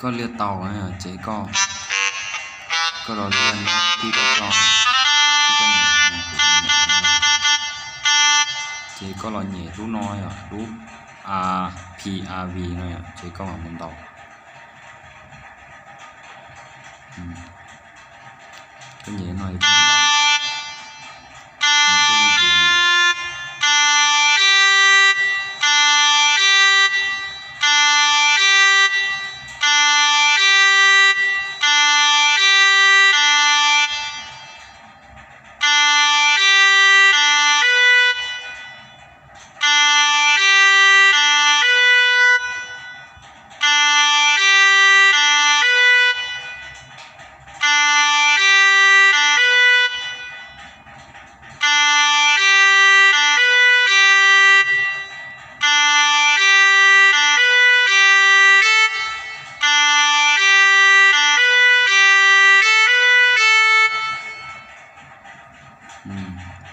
Koj liaj tau ces koj, koj los liaj no, tib koj tso, tib koj nyem, ces koj los nyem lub no yom, lub A P A V no yom, ces koj mam mus ntaus. Koj nyem no es koj mam ntaus.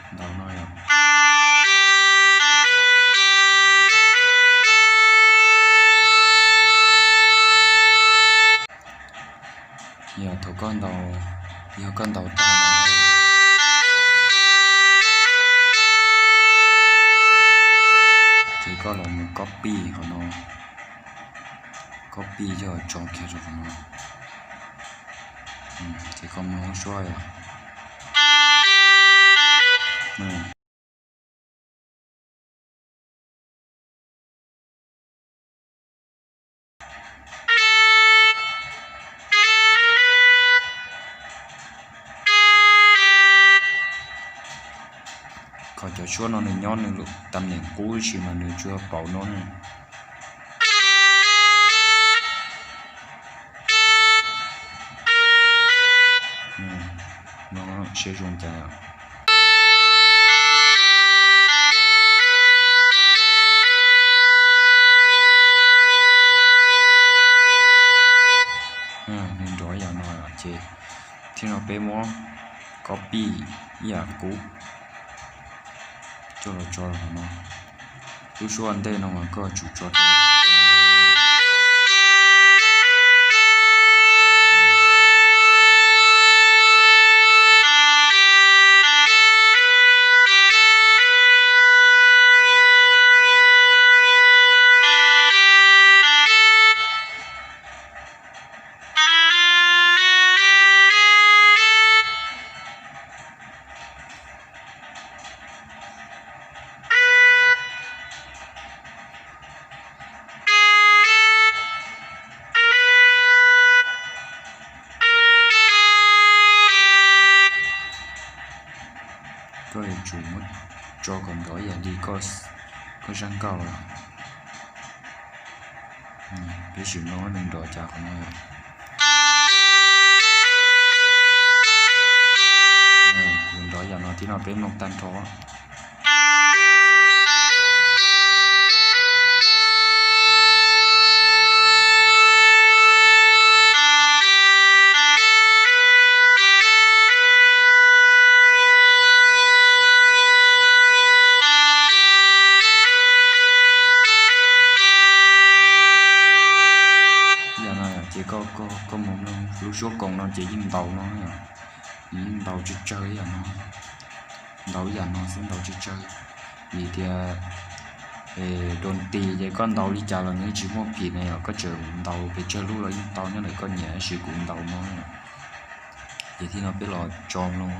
Ntaus no yom. Yog thaum koj ntaus, yog koj ntaus tag no, ces koj los mus copy qhov no, copy coj tso kiag rau qhov no. Ces koj mus lub suab yom. Qhov cov suab no nws nyob nws lub tam niam qub tab sis mas nws tsuas pauv no ne. No seb zoo cas. Nws nrov yam no ces thiab no peb muab copy ib yam qub coj los tso rau hauv no. Lub suab ntej no mas koj tsum tso rau. Koj yuav tsum muab tso kom nrov ib yam li koj zaj nkauj lawm. Peb sim mloog nws nrov cas qhov no. Nws nrov yam no thiab no peb mloog tag nrho. Yam no ces koj, koj mus mloog lub suab koos no ces yeej ntaus no, yeej ntaus tsawg tsawg yam no, ntaus yam no xwb ntaus tsawg tsawg. Vim tias doos tis ces koj ntaus li cas los nws tsis muaj phim na yom, koj tseem ntaus pes tsawg lub los yeej tau nyob ntawm koj nyiam, tab sis kuv ntaus no. Ces thiab no peb los tso mloog.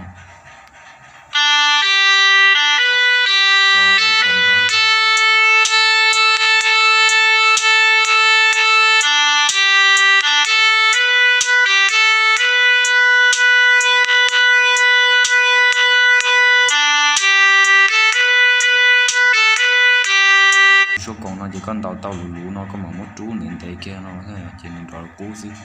Suab koos no ces koj ntaus tau luv luv no koj mam muab rub ntev ntev kiag no ces nws nrov qub xwb.